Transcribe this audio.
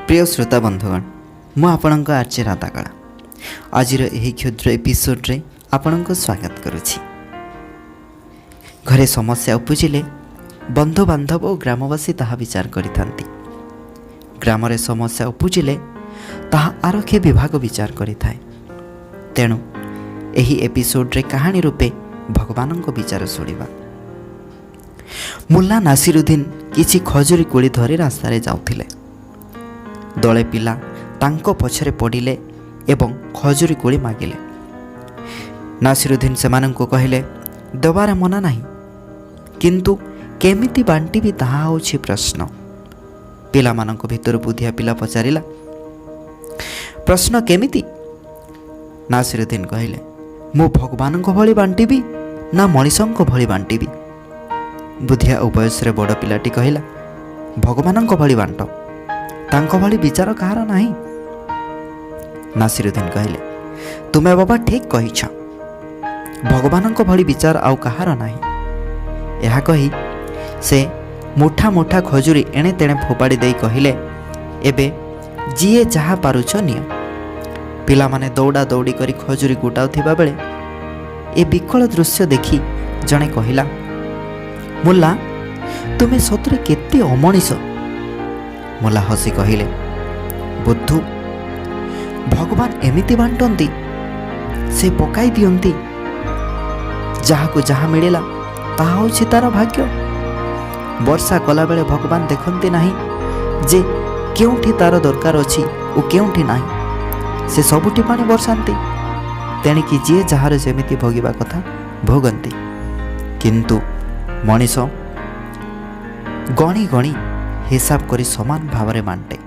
ପ୍ରିୟ ଶ୍ରୋତା ବନ୍ଧୁଗଣ, ମୁଁ ଆପଣଙ୍କ ଆର୍ଜେ ରାଧାକଳା ଆଜିର ଏହି କ୍ଷୁଦ୍ର ଏପିସୋଡ଼ରେ ଆପଣଙ୍କୁ ସ୍ୱାଗତ କରୁଛି। ଘରେ ସମସ୍ୟା ଉପୁଜିଲେ ବନ୍ଧୁବାନ୍ଧବ ଓ ଗ୍ରାମବାସୀ ତାହା ବିଚାର କରିଥାନ୍ତି। ଗ୍ରାମରେ ସମସ୍ୟା ଉପୁଜିଲେ ତାହା ଆରକ୍ଷୀ ବିଭାଗ ବିଚାର କରିଥାଏ। ତେଣୁ ଏହି ଏପିସୋଡ଼ରେ କାହାଣୀ ରୂପେ ଭଗବାନଙ୍କ ବିଚାର ଶୁଣିବା। ମୁଲ୍ଲା ନାସିରୁଦ୍ଦିନ କିଛି ଖଜୁରୀ କୋଳି ଧରି ରାସ୍ତାରେ ଯାଉଥିଲେ। ଦଳେ ପିଲା ତାଙ୍କ ପଛରେ ପଡ଼ିଲେ ଏବଂ ଖଜୁରୀ କୋଳି ମାଗିଲେ। ନାସିରୁଦ୍ଦିନ ସେମାନଙ୍କୁ କହିଲେ, ଦେବାରେ ମନା ନାହିଁ, କିନ୍ତୁ କେମିତି ବାଣ୍ଟିବି ତାହା ହେଉଛି ପ୍ରଶ୍ନ। ପିଲାମାନଙ୍କ ଭିତରୁ ବୁଦ୍ଧିଆ ପିଲା ପଚାରିଲା, ପ୍ରଶ୍ନ କେମିତି? ନାସିରୁଦ୍ଦିନ କହିଲେ, ମୁଁ ଭଗବାନଙ୍କ ଭଳି ବାଣ୍ଟିବି ନା ମଣିଷଙ୍କ ଭଳି ବାଣ୍ଟିବି? ବୁଦ୍ଧିଆ ଓ ବୟସରେ ବଡ଼ ପିଲାଟି କହିଲା, ଭଗବାନଙ୍କ ଭଳି ବାଣ୍ଟ, ତାଙ୍କ ଭଳି ବିଚାର କାହାର ନାହିଁ। ନାସିରୁଦ୍ଦିନ କହିଲେ, ତୁମେ ବାବା ଠିକ୍ କହିଛ, ଭଗବାନଙ୍କ ଭଳି ବିଚାର ଆଉ କାହାର ନାହିଁ। ଏହା କହି ସେ ମୁଠା ମୁଠା ଖଜୁରୀ ଏଣେ ତେଣେ ଫୋପାଡ଼ି ଦେଇ କହିଲେ, ଏବେ ଯିଏ ଯାହା ପାରୁଛ ନିଅ। ପିଲାମାନେ ଦୌଡ଼ା ଦୌଡ଼ି କରି ଖଜୁରୀ ଗୋଟାଉଥିବା ବେଳେ ଏ ବିକଳ ଦୃଶ୍ୟ ଦେଖି ଜଣେ କହିଲା, ମୁଲ୍ଲା, ତୁମେ ସତରେ କେତେ ଅମଣିଷ। ମୁଲ୍ଲା ହସି କହିଲେ, ବୁଦ୍ଧୁ, ଭଗବାନ ଏମିତି ବାଣ୍ଟନ୍ତି, ସେ ପକାଇ ଦିଅନ୍ତି। ଯାହାକୁ ଯାହା ମିଳିଲା ତାହା ହେଉଛି ତାର ଭାଗ୍ୟ। ବର୍ଷା କଲାବେଳେ ଭଗବାନ ଦେଖନ୍ତି ନାହିଁ ଯେ କେଉଁଠି ତାର ଦରକାର ଅଛି ଓ କେଉଁଠି ନାହିଁ। ସେ ସବୁଠି ପାଣି ବର୍ଷାନ୍ତି। ତେଣିକି ଯିଏ ଯାହାର ଯେମିତି ଭୋଗିବା କଥା ଭୋଗନ୍ତି। କିନ୍ତୁ ମଣିଷ ଗଣି ଗଣି ହିସାବ କରି ସମାନ ଭାବରେ ବାଣ୍ଟେ।